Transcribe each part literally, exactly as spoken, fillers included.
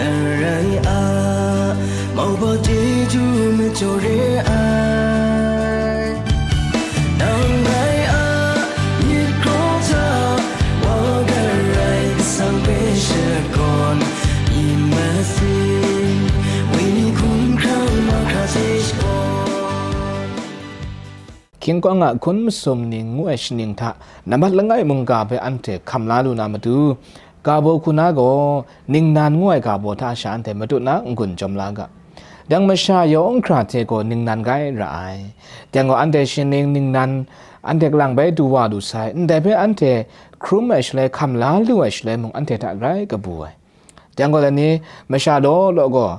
Arai a, mau ba chyeju majaw re ai. Nang rai a, myit hkraw hta, wa Karai Kasang hpe shakawn, myit masin, wenyi hkumhkrang mahkra hte shakawn. คิงกอง a hkun masum ning ngu ai shaning hta nambat langai mungga hpe anhte hkam la lu na matu, ga baw hku na gaw ningnan ngu ai ga baw hta sha anhte matut na n-gun jawm la ga. Dang masha yawng hkra hte gaw ningnan grai ra ai. Dang gaw anhte shaning ningnan anhte kalang bai du wa lu sai, ndai hpe anhte hkrum ai shaloi, hkam la lu ai shaloi mung anhte hta grai kabu ai. Dang gaw lani masha law law gaw,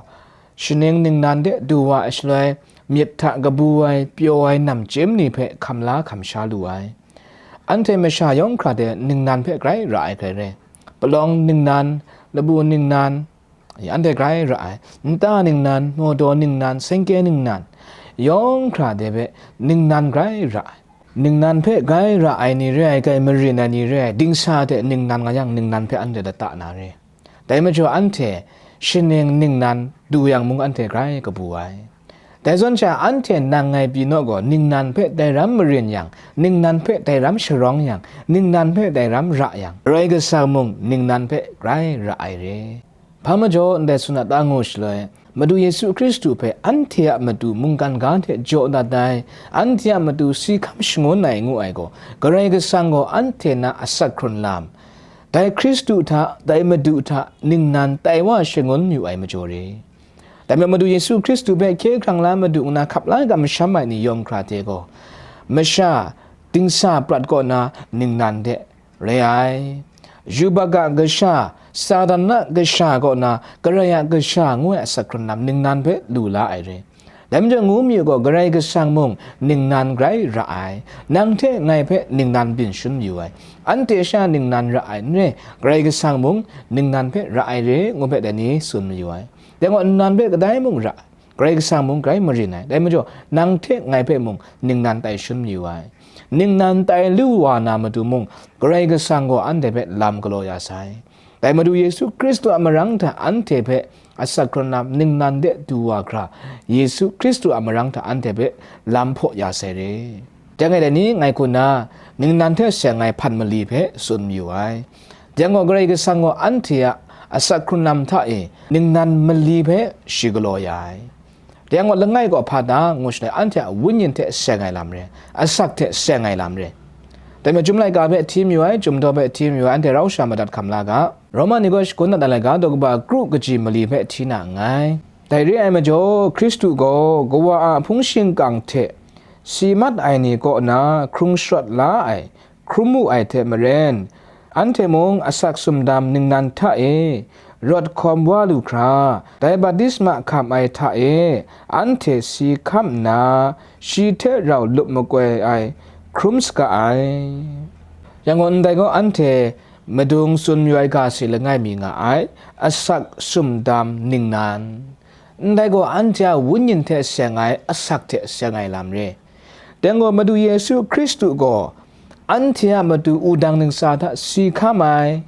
shaning ningnan de du wa ai shaloi, myit hta kabu ai, pyaw ai namchyim ni hpe hkam la hkam sha lu ai. Anhte masha yawng hkra de ningnan hpe grai ra ai hkrai re. Palawng ningnan, labu ningnan, anhte grai ra ai. Nta ningnan, mawdaw ningnan, sengke ningnan, yawng hkra de hpe ningnan grai ra ai. Ningnan hpe grai ra ai ni re ai, grai marin ai ni re ai, dingsa hte ningnan nga yang, ningnan hpe anhte lata na re. Dai majaw anhte shaning ningnan du yang mung, anhte grai kabu ai. Dai zawn sha, anhte nang ngai pyi naw gaw, ningnan hpe dai ram marin yang, ningnan hpe dai ram sharawng yang, ningnan hpe dai ram ra yang, Karai Kasang mung ningnan hpe grai ra ai re. Hpa majaw ndai tsun a ta ngu shaloi, Madu Yesu Hkristu hpe anhte a matu mungkan ga hte jaw dat ai, anhte a matu si hkam shangun ai ngu ai gaw, Karai Kasang gaw anhte na asak hkrun lam, dai Hkristu hta, dai Madu hta ningnan tai wa shangun yu ai majaw re. Dai majaw Madu Yesu Hkristu hpe hkye hkrang la Madu nna hkap la kamsham ai ni yawng hkra hte gaw, masha dingsa prat kaw na ningnan de re ai. Yubak a kasha, Satan a kasha kaw na Karai a kasha ngu ai asak hkrun lam ningnan hpe lu la ai re. Dai majaw ngu mi u gaw, Karai Kasang mung ningnan grai ra ai. Nang hte ngai hpe ningnan byin shangun yu ai. Anhte sha ningnan ra ai n re, Karai Kasang mung ningnan hpe ra ai re, ngu hpe dai ni tsun mayu ai. Dai gaw nnan hpe kadai mung ra, Karai Kasang mung grai marin ai. Dai majaw, nang hte ngai hpe mung ningnan tai shangun mayu ai. Ningnan tai lu wa na matu mung, Karai Kasang gaw anhte hpe lam galaw ya sai. Dai Madu Yesu Hkristu a marang hta anhte hpe asak hkrun lam ningnan de du wa hkra, Yesu Hkristu a marang hta anhte hpe lam hpaw ya sai re. Dai ngai dai ni, ngai hku nna ningnan hte seng ai hpan mali hpe tsun mayu ai. Dai gaw, Karai Kasang gaw anhte a asak hkrun lam hta e ningnan mali hpe shi galaw ya ai. Dai gaw, langai gaw hpa ta ngu shaloi, anhte a wenyi hte seng ai lam re, asak hte seng ai lam re. Dai majaw, Chyum laika hpe hti mayu ai, Chyum daw hpe hti mayu ai, anhte rau sha madat hkam la ga. Roma ni gaw shagun dat ai laika daw kaba kru kaji mali hpe hti na nngai. Dai re ai majaw, Hkristu gaw Kawa a hpung shingkang hte si mat ai ni kaw na hkrung sharawt la ai, hkrum wu ai hte maren, anhte mung asak sumdam ningnan hta e rawt hkawm wa lu hkra, dai baptisma hkam ai hta e anhte si hkam nna, shi hte rau lup makoi ai hkrum saga ai. Yang gaw, ndai gaw anhte madung tsun mayu ai ga si langai mi nga ai, asak sumdam ningnan. Ndai gaw anhte a wenyi hte seng ai, asak hte seng ai lam re. Dai gaw, Madu Yesu Hkristu gaw anhte a matu wudang ntsa hta si hkam ai,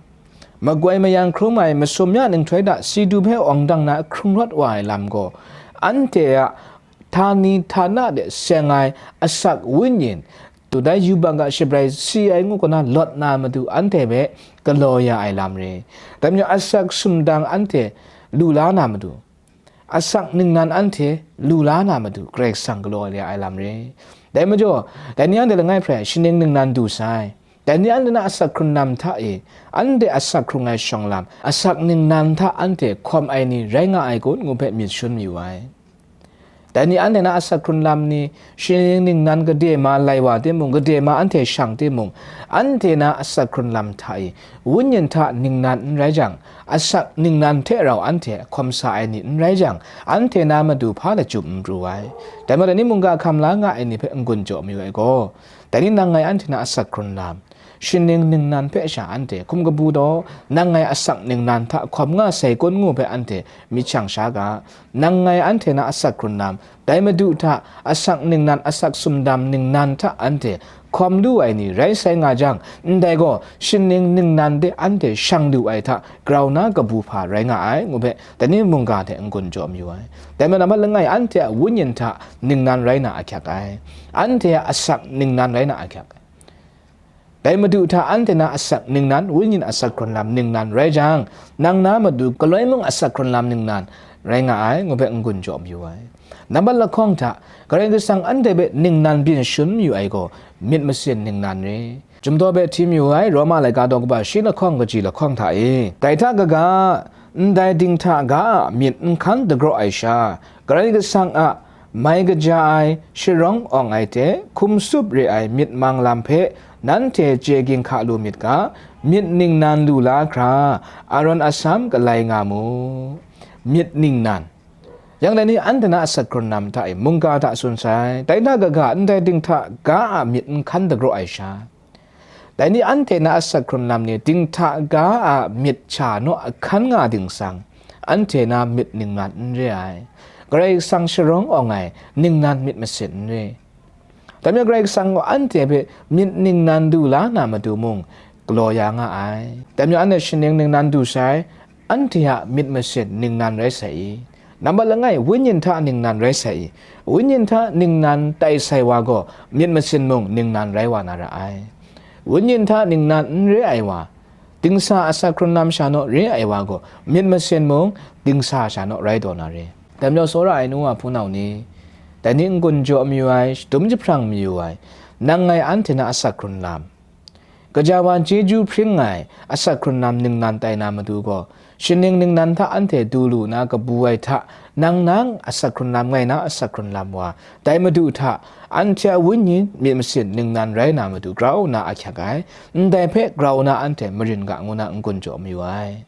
makoi mayang hkrum ai, masum ya nhtoi hta si du hpe awng dang na hkrung rawt wa ai lam gaw, anhte a htani htana de seng ai asak wenyi, tu dai yubak a shabrai si ai ngu kaw na lawt na matu anhte hpe galaw ya ai lam re. Dai majaw, asak sumdam anhte lu la na matu, asak ningnan anhte lu la na matu, Karai Kasang galaw ya ai lam re. Dai majaw, dai ni anhte langai hpe shaning ningnan du sai. Dai ni anhte na asak hkrun lam hta e, anhte asak hkrung ai shawng lam, asak ningnan hta anhte hkawm ai ni rai nga ai kun, ngu hpe myit shangun mayu ai. Dai ni anhte na asak hkrun lam ni, shaning ningnan gade ma lai wa timung, gade ma anhte shang timung, anhte na asak hkrun lam hta e, wenyi hta ningnan n rai jang, asak ningnan hte rau anhte hkawm sa ai ni n rai jang, anhte na matu hpa lachyum n pru ai. Dai majaw, dai ni mungga hkam la nga ai ni hpe n-gun jaw mayu ai gaw, dai ni nang ngai anhte na asak hkrun lam, shaning ningnan hpe sha anhte hkum kabu taw, nang ngai asak ningnan hta hkawm nga sai kun, ngu hpe anhte myit shang sha ga. Nang ngai anhte na asak hkrun lam, dai Madu hta asak ningnan, asak sumdam ningnan hta anhte hkawm lu ai ni rai sai nga jang, ndai gaw shaning ningnan de anhte shang lu ai hta grau na kabu hpa rai nga ai, ngu hpe dai ni mungga hte n-gun jaw mayu ai. Dai majaw, nambat langai, anhte a wenyin hta ningnan rai na ahkyak ai, anhte a asak ningnan rai na ahkyak ai. Dai Madu hta anhte na asak ningnan, wenyin asak hkrun lam ningnan rai jang, nang na matu galoi mung asak hkrun lam ningnan rai nga ai, ngu hpe n-gun jaw mayu ai. Nambat lahkawng hta, Karai Kasang anhte hpe ningnan byin shun mayu ai gaw, myit masin ningnan re. Chyum daw hpe hti mayu ai Roma laika daw kaba shi lahkawng kaji lahkawng hta e, dai hta kaga, ndai dinghta ga a myit n hkan dagraw ai sha, Karai Kasang a mai kaja ai, sharawng awng ai hte hkum sup re ai myit mang lam hpe nanhte chye ginhka lu myit ga, myit ningnan lu la hkra, arawng asam galai nga mu. Myit ningnan. Yang dai ni anhte na asak hkrun lam hta e mungga hta tsun sai, dai hta kaga, ndai dinghta ga a myit n hkan dagraw ai sha, dai ni anhte na asak hkrun lam ni dinghta ga a myit cha naw ahkan nga dingsang, anhte na myit ningnan n re ai. Karai Kasang sharawng awng ai ningnan myit masin n re. Dai majaw, Karai Kasang gaw anhte hpe myit ningnan du la na matu mung galaw ya nga ai. Dai majaw, anhte shaning ningnan du sai, anhte a myit masin ningnan rai sai i? Nambat langai, wenyin hta ningnan rai sai i? Wenyin hta ningnan tai sai wa gaw, myit masin mung ningnan rai wa na ra ai. Wenyin hta ningnan n re ai wa, dingsa asak hkrun lam sha naw re ai wa gaw, myit masin mung dingsa sha naw rai taw na re. Dai majaw, tsawra ai nu wa hpunau ni, dai ni n-gun jaw mayu ai, shadum jahprang mayu ai, nang ngai anhte na asak hkrun lam, gaja wa chyeju hpring ai asak hkrun lam ningnan tai na matu gaw, shaning ningnan hta anhte du lu na kabu ai hta, nang nang asak hkrun lam, ngai na asak hkrun lam wa, dai Madu hta anhte a wenyi myit masin ningnan rai na matu grau nna ahkyak ai, ndai hpe grau nna anhte marin ga ngu na n-gun jaw mayu ai.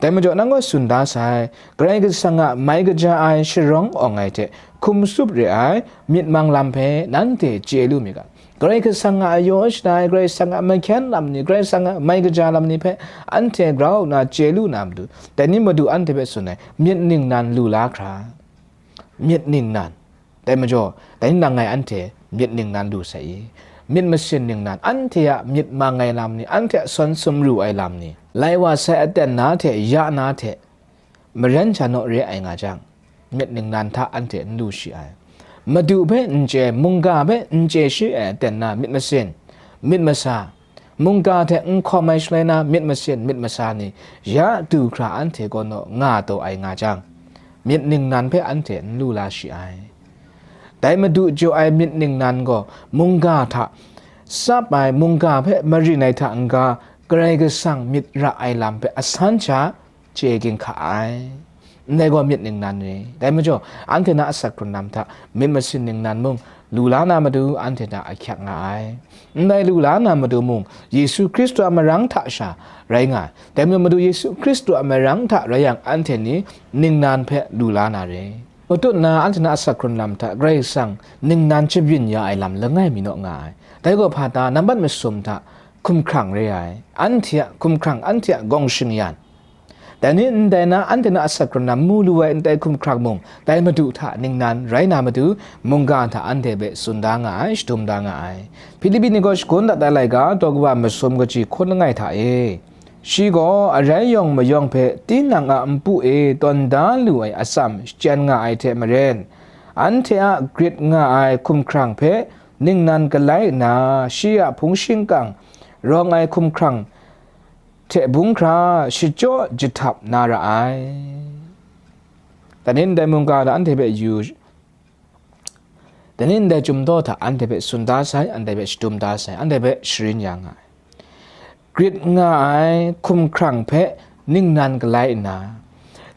Dai majaw, nang gaw tsun da sai, Karai Kasang a mai kaja ai, sharawng awng ai hte hkum sup re ai myit mang lam hpe nanhte chye lu myit ga, Karai Kasang a ayaw shada ai, Karai Kasang a mahkyen lam ni, Karai Kasang a mai kaja lam ni hpe anhte grau nna chye lu na matu, dai ni Madu anhte hpe tsun ai, myit ningnan lu la hkra, myit ningnan. Dai majaw, dai ni nang ngai anhte myit ningnan lu sai i? Myit masin ningnan, anhte a myit mang ai lam ni, anhte a sawn sumru ai lam ni, lai wa sai aten na hte ya na hte maren sha naw re ai nga jang, myit ningnan hta anhte n lu shi ai. Madu hpe n chye, mungga hpe n chye shi ai aten na myit masin, myit masa, mungga hte n hkawm ai shaloi na myit masin, myit masa ni ya du hkra anhte kaw naw nga taw ai nga jang, myit ningnan hpe anhte n lu la shi ai. Dai Madu jaw ai myit ningnan gaw mungga hta tsap ai, mungga hpe marin ai hta n-ga, Karai Kasang myit ra ai lam hpe asan sha chye ginhka ai. Ndai gaw myit ningnan re. Dai majaw, anhte na asak hkrun lam hta myit masin ningnan mung lu la na matu anhte hta ahkyak nga ai. Ndai lu la na matu mung, Yesu Hkristu a marang hta sha rai nga ai. Dai majaw, Madu Yesu Hkristu a marang hta rai yang, anhte ni ningnan hpe lu la na re. Matut na anhte na asak hkrun lam hta Karai Kasang ningnan shabyin ya ai lam langai mi naw nga ai. Dai gaw hpa ta? Nambat masum hta hkumhkrang re ai, anhte a hkumhkrang, anhte a gawng shingyan. Dai ni ndai na, anhte na asak hkrun lam mu lu ai ndai hkumhkrang mung, dai Madu hta ningnan rai na matu, mungga hta anhte hpe tsun da nga ai, shadum da nga ai. Hpilipi ni gaw shagun dat ai laika, daw kaba masum kaji hkun langai hta e, shi gaw arai yawng mayawng hpe tinang a npu e tawn da lu ai atsam shachyen nga ai hte maren, anhte a grit nga ai hkumhkrang hpe ningnan galai nna, shi a hpung shingkang rawng ai hkumhkrang hte bung hkra shachyaw jahtap na ra ai. Dai ni ndai mungga hta anhte hpe yu, dai ni ndai Chyum daw hta anhte hpe tsun da sai, anhte hpe shadum da sai, anhte hpe sharin ya nga ai. Grit nga ai hkumhkrang hpe ningnan galai nna,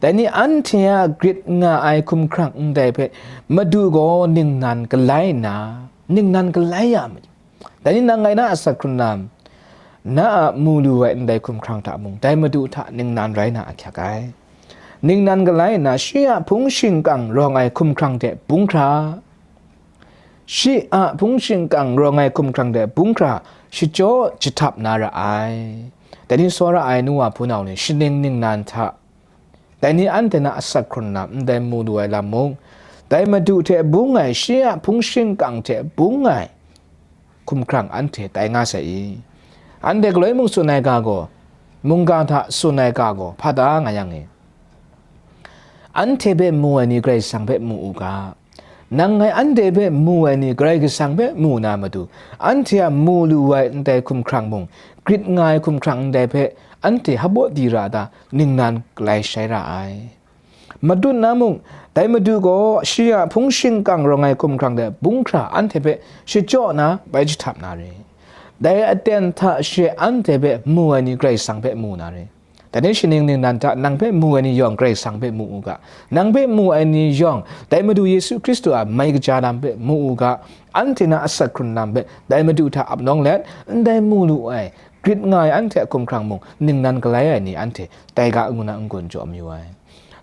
dai ni anhte a grit nga ai hkumhkrang ndai hpe Madu gaw ningnan galai nna, ningnan galai ya ma, dai ni nang ngai na asak hkrun lam, na a mu lu ai ndai hkumhkrang hta mung, dai Madu hta ningnan rai na ahkyak ai. Ningnan galai nna, shi a hpung shingkang rawng ai hkumhkrang hte bung hkra, shi a hpung shingkang rawng ai hkumhkrang hte bung hkra shachyaw jahtap na ra ai. Dai ni tsawra ai nu wa hpunau ni, shaning ningnan hta, dai ni anhte na asak hkrun lam ndai mu lu ai lam mung, dai Madu hte bung ai, shi a hpung shingkang hte bung ai, hkumhkrang anhte tai nga sai i? Anhte galoi mung tsun ai ga gaw, mungga hta tsun ai ga gaw, hpa ta nga yang e? Anhte hpe mu ai ni Karai Kasang hpe mu u ga. Nang ngai anhte hpe mu ai ni Karai Kasang hpe mu na matu, anhte a mu lu ai ndai hkumhkrang mung, grit nga ai hkumhkrang ndai hpe anhte hpabaw di ra ta ningnan galai shai ra ai. Matut na mung, dai Madu gaw shi a hpung shingkang rawng ai hkumhkrang de bung hkra anhte hpe shachyaw na bai jahtap na re. Dai aten hta she anhte hpe mu ai ni Karai Kasang hpe mu na re. Dai ni shi ning ningnan hta nang hpe mu ai ni yawng Karai Kasang hpe mu u ga. Nang hpe mu ai ni yawng, dai Madu Yesu Hkristu a mai kaja lam hpe mu u ga. Anhte na asak hkrun lam hpe dai Madu hta ap nawng let, ndai mu lu ai, grit nga ai anhte a hkumhkrang mung ningnan galai ai ni anhte tai ga ngu na n-gun jaw mayu ai.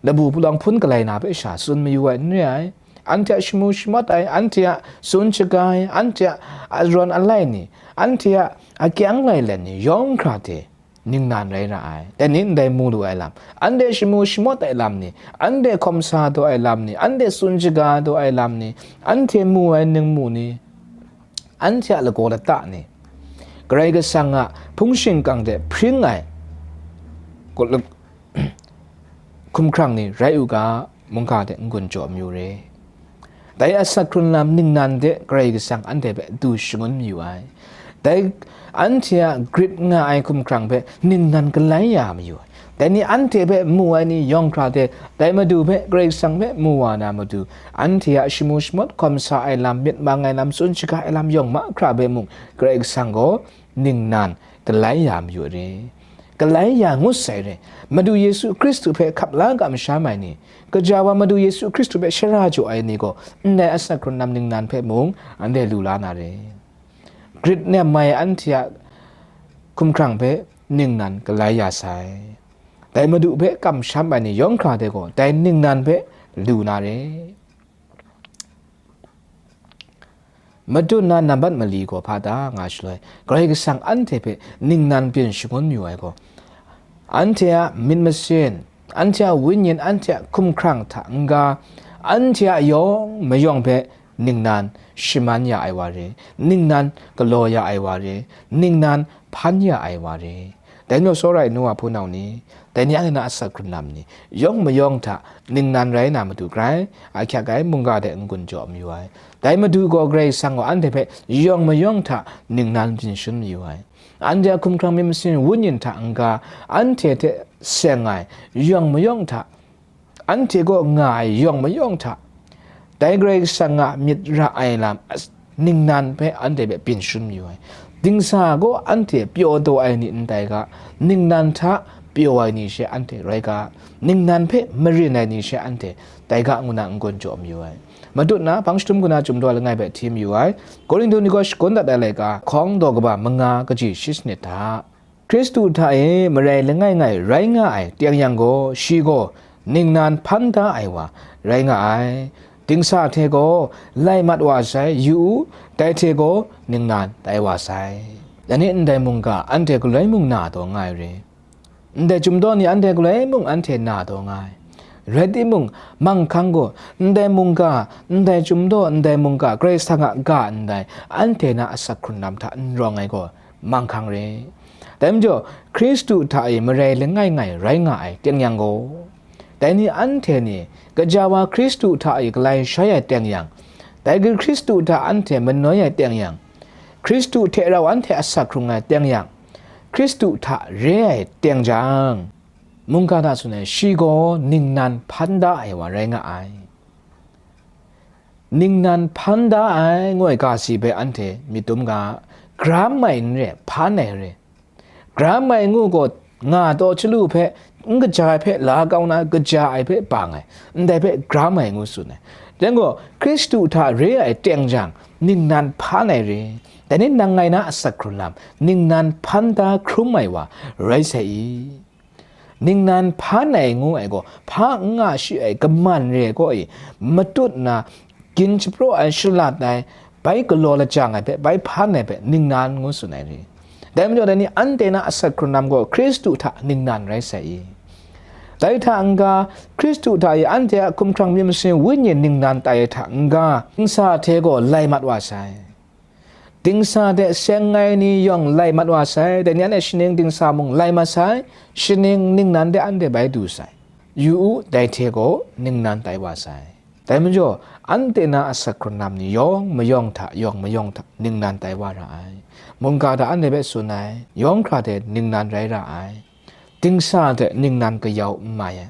Labu palawng hpun galai na hpe sha tsun mayu ai n re ai. Anhte a shamu shamawt ai, anhte a tsun shaga ai, anhte a arawn alai ni, anhte a akyang lailen ni yawng hkra hte ningnan rai ra ai. Dai ni ndai mu lu ai lam, anhte shamu shamawt ai lam ni, anhte hkawm sa taw ai lam ni, anhte tsun shaga taw ai lam ni, anhte mu ai ningmu ni, anhte a lagaw lata ni, Karai Kasang a hpung shingkang de hpring ai hkumhkrang ni rai u ga, mungga de n-gun jaw mayu re. Dai asak hkrun lam ningnan de Karai Kasang anhte hpe du shangun mayu ai. Dai anhte a grit nga ai hkumhkrang hpe ningnan galai ya mayu ai. Dai ni anhte hpe mu ai ni yawng hkra hte dai Madu hpe Karai Kasang hpe mu wa na matu, anhte a shamu shamawt hkawm sa ai lam, myit mang ai lam, tsun shaga ai lam yawng mahkra hpe mung Karai Kasang gaw ningnan galai ya mayu re. Galai ya ngut sai re. Madu Yesu Hkristu hpe hkap la ga masham ai ni, gaja wa Madu Yesu Hkristu hpe shara jaw ai ni gaw, ndai asak hkrun lam ningnan hpe mung anhte lu la na re. Grit nem ai anhte a hkumhkrang hpe ningnan galai ya sai. Dai Madu hpe kamsham ai ni yawng hkra de gaw, dai ningnan hpe lu na re. Matut na nambat mali gaw hpa ta nga shaloi, Karai Kasang anhte hpe ningnan byin shangun mayu ai gaw, anhte a myit masin, anhte a wenyin, anhte a hkumhkrang hta n-ga, anhte a yawng mayawng hpe ningnan shaman ya ai wa re, ningnan galaw ya ai wa re, ningnan hpan ya ai wa re. Dai majaw tsawra ai nu wa hpunau ni, dai ni anhte na asak hkrun lam ni, yawng mayawng hta ningnan rai na matu grai, ahkyak ai mungga de n-gun jaw mayu ai. Dai Madu gaw Karai Kasang gaw anhte hpe yawng mayawng hta ningnan byin shangun mayu ai. Anhte a hkumhkrang myit masin wenyin hta n-ga, anhte hte seng ai yawng mayawng hta, anhte kaw nga ai yawng mayawng hta, dai Karai Kasang a myit ra ai lam as-, ningnan hpe anhte hpe byin shangun mayu ai. Dingsa gaw anhte pyaw taw ai ni n tai ga, ningnan hta pyaw ai ni she anhte rai ga, ningnan hpe marin ai ni she anhte tai ga ngu na n-gun jaw mayu ai. Matut na, hpang jahtum kaw na chyum daw langai hpe hti mayu ai. Korinhtu ni gaw shagun dat ai laika, hkawng daw kaba manga, kaji shi sanit hta. Hkristu hta e marai langai ngai rai nga ai teng yang gaw, shi gaw ningnan hpan da ai wa rai nga ai. Dingsa hte gaw lai mat wa sai, yu u, dai hte gaw ningnan tai wa sai. Dai ni ndai mungga anhte galoi mung na taw nga ai re. Ndai chyum daw ni anhte galoi mung anhte na taw nga ai. Rai timung, manghkang gaw ndai mungga, ndai chyum daw, ndai mungga, Karai Kasang a ga ndai, anhte na asak hkrun lam hta n rawng ai gaw, manghkang re. Dai majaw, Hkristu hta e marai langai ngai rai nga ai teng yang gaw, dai ni anhte ni gaja wa Hkristu hta e galai shai ai teng yang, dai Hkristu hta anhte manoi ai teng yang, Hkristu hte rau anhte asak hkrung ai teng yang, Hkristu hta re ai teng jang, mungga hta tsun ai, shi gaw ningnan hpan da ai wa rai nga ai. Ningnan hpan da ai, ngu ai ga si hpe anhte myit dum ga, gram ai n re, hpan ai re. Gram ai ngu gaw, nga taw chyalu hpe, n kaja ai hpe la kau na, kaja ai hpe bang ai, ndai hpe gram ai ngu tsun ai. Dai gaw, Hkristu hta re ai teng jang, ningnan hpan ai re. Dai ni nang ngai na asak hkrun lam, ningnan hpan da hkrum ai wa rai sai i? Ningnan hpan ai ngu ai gaw, hpa n nga shi ai kaman re ai gaw i, matut nna, gin shapraw ai, shalat ai, bai galaw lajang ai hpe, bai hpan ai hpe, ningnan ngu tsun ai re. Dai majaw, dai ni anhte na asak hkrun lam gaw, Hkristu hta ningnan rai sai i? Dai hta n-ga, Hkristu hta i anhte a hkumhkrang myit masin wenyi ningnan tai ai hta n-ga, dingsa hte gaw lai mat wa sai. Dingsa hte seng ai ni yawng lai mat wa sai, dai ni anhte shaning dingsa mung lai mat sai, shaning ningnan de anhte bai du sai. Yu u, dai hte gaw ningnan tai wa sai. Dai majaw, anhte na asak hkrun lam ni yawng mayawng hta, yawng mayawng hta ningnan tai wa ra ai. Mungga hta anhte hpe tsun ai, yawng hkra hte ningnan rai ra ai. Dingsa hte ningnan kayau n mai ai,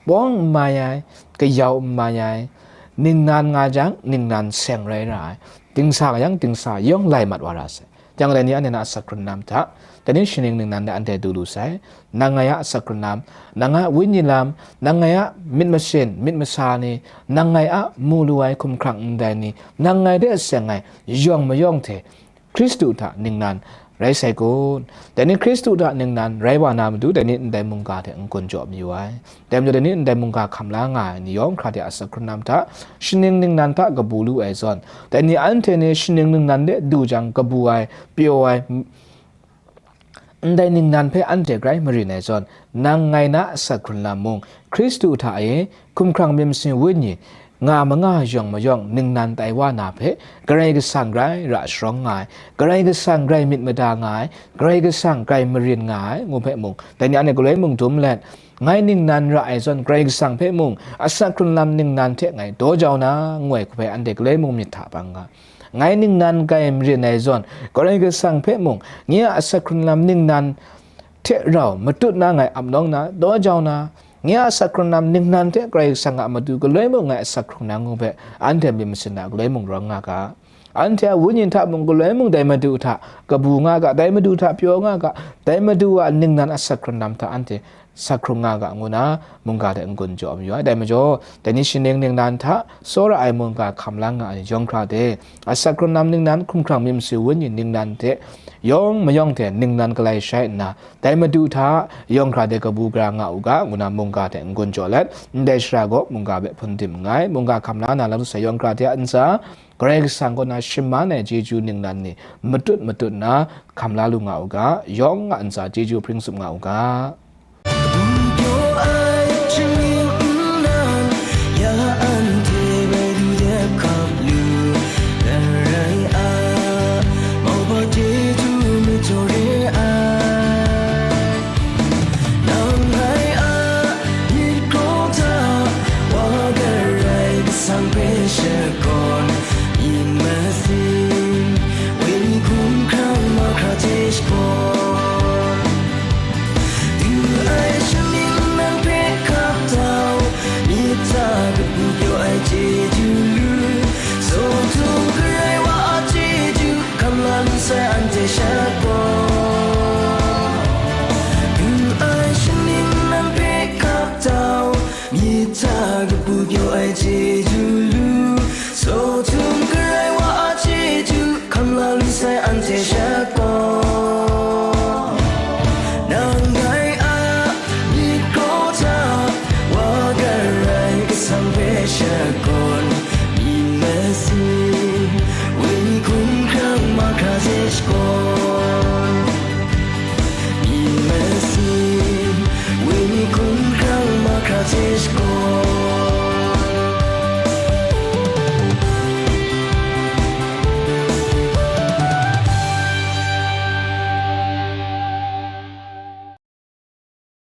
pawng n mai ai, kayau n mai ai, ningnan nga jang, ningnan seng rai ra ai, dingsa nga yang, dingsa yawng lai mat wa ra sai. Yang dai ni anhte na asak hkrun lam hta, dai ni shaning ningnan de anhte du lu sai. Nang ngai a asak hkrun lam, nang a wenyi lam, nang ngai a myit masin, myit masa ni, nang ngai a mu lu ai hkumhkrang ndai ni, nang ngai de seng ai yawng mayawng hte, Hkristu hta ningnan rai sai kun? Dai ni Hkristu hta ningnan rai wa na matu, dai ni ndai mungga hte n-gun jaw mayu ai. Dai majaw, dai ni ndai mungga hkam la nga ai ni yawng hkra de asak hkrun lam hta, shaning ningnan hta kabu lu ai zawn, dai ni anhte ni shaning ningnan de du jang kabu ai, pyaw ai, ndai ningnan hpe anhte grai marin ai zawn, nang ngai na asak hkrun lam mung, Hkristu hta e, hkumhkrang myit masin wenyi, nga manga yawng mayawng ningnan tai wa na hpe, Karai Kasang grai ra sharawng nga ai, Karai Kasang grai myit mada nga ai, Karai Kasang grai marin nga ai, ngu hpe mung, dai ni anhte galoi mung dum let, ngai ningnan ra ai zawn, Karai Kasang hpe mung, asak hkrun lam ningnan hte ngai daw jau na, ngu ai hku hpe anhte galoi mung myit hta bang nga. Ngai ningnan grai marin ai zawn, Karai Kasang hpe mung, nye a asak hkrun lam ningnan hte rau matut na ngai ap nawng na, daw jau na, nye a asak hkrun lam ningnan hte Karai Kasang a matu galoi mung ngai asak hkrung na ngu hpe, anhte myit masin na galoi mung rawng nga ga. Anhte a wenyi hta mung galoi mung dai Madu hta kabu nga ga, dai Madu hta pyaw nga ga, dai Madu a ningnan asak hkrun lam hta anhte sak hkrung nga ga ngu na, mungga hte n-gun jaw mayu ai. Dai majaw, dai ni shaning ningnan hta tsawra ai mungga hkam la nga ai yawng hkra de, asak hkrun lam ningnan hkumhkrang myit masin wenyi ningnan hte yawng mayawng hte ningnan galai shai nna, dai Madu hta yawng hkra de kabu gara nga u ga, ngu na mungga hte n-gun jaw let, ndai shara gaw mungga hpe hpun dim nngai. Mungga hkam la na, la lu sai yawng hkra de a ntsa, Karai Kasang kaw na shaman ai chyeju ningnan ni matut matut nna hkam la lu nga u ga, yawng a ntsa chyeju hpring tsup nga u ga. Kabu pyaw ai shaning nnan, ya anhte bai du dep hkap lu, Karai a mauhpa chyeju majaw re ai. Nang ngai a myit kraw hta, wa Karai Kasang hpe shakawn, myit masin, wenyi hkumhkrang mahkra hte shakawn. Du ai shaning nang hpe hkap tau, myit hta kabu pyaw ai chyeju lu, sawhtum Karai wa a chyeju hkam la lu sai anhte shakawn. Du ai shaning nang hpe hkap tau, myit hta kabu pyaw ai chyeju lu, sawhtum Karai wa a chyeju hkam la lu sai anhte shakawn. Nang ngai a myit kraw hta, wa Karai Kasang hpe shakawn, myit masin, wenyi hkumhkrang mahkra hte shakawn, myit masin, wenyi hkumhkrang mahkra hte shakawn.